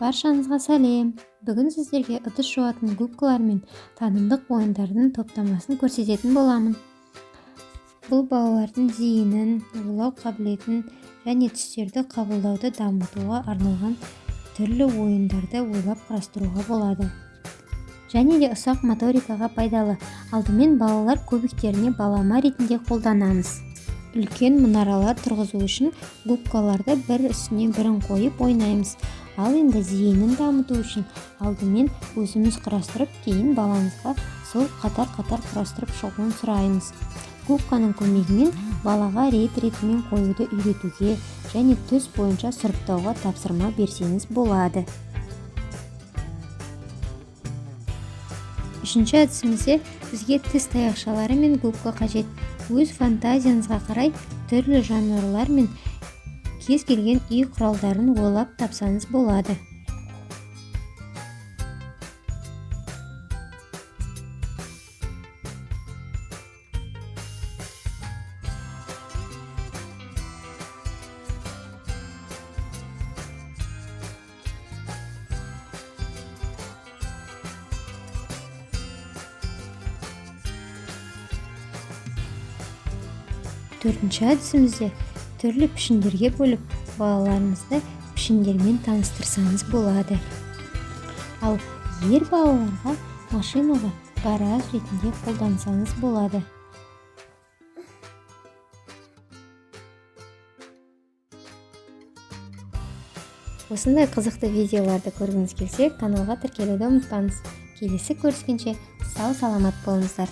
Баршаңызға сәлем! Бүгін сіздерге ыдыс жуатын губкалар мен танымдық ойындардың топтамасын көрсететін боламын. Бұл балалардың зейінін, ойлау қабілетін және түстерді қабылдауды дамытуға арналған түрлі ойындарды ойлап құрастыруға болады. Және де ұсақ моторикаға пайдалы. Алдымен балалар көбіктеріне балама ретінде қолданамыз. Үлкен мұнаралар тұрғызу үшін губкаларды бір үстіне бірін қойып ойнаймыз. Ал енді зейінін дамыту үшін алдымен өзіміз құрастырып, кейін баламызға сол қатар-қатар құрастырып шығуын сұраймыз. Губканың көмегімен балаға рет-ретімен қоюды үйретуге және түс бойынша сұрыптауға тапсырма берсеңіз болады. Үшінші әдісімізде бізге тіс таяқшалары мен губка қажет. Өз фантазияңызға қарай түрлі жануарлар мен кез келген үй құралдарын ойлап тапсаңыз болады. Төртінші әдісімізде түрлі пішіндерге бөліп, балаларыңызды пішіндермен таныстырсаңыз болады. Ал ер балаларға машинаға гараж ретінде қолдансаңыз болады. Осындай қызықты видеоларды көргіңіз келсе, каналға тіркелуді ұмытпаңыз. Келесі көріскенше сау-саламат болыңыздар.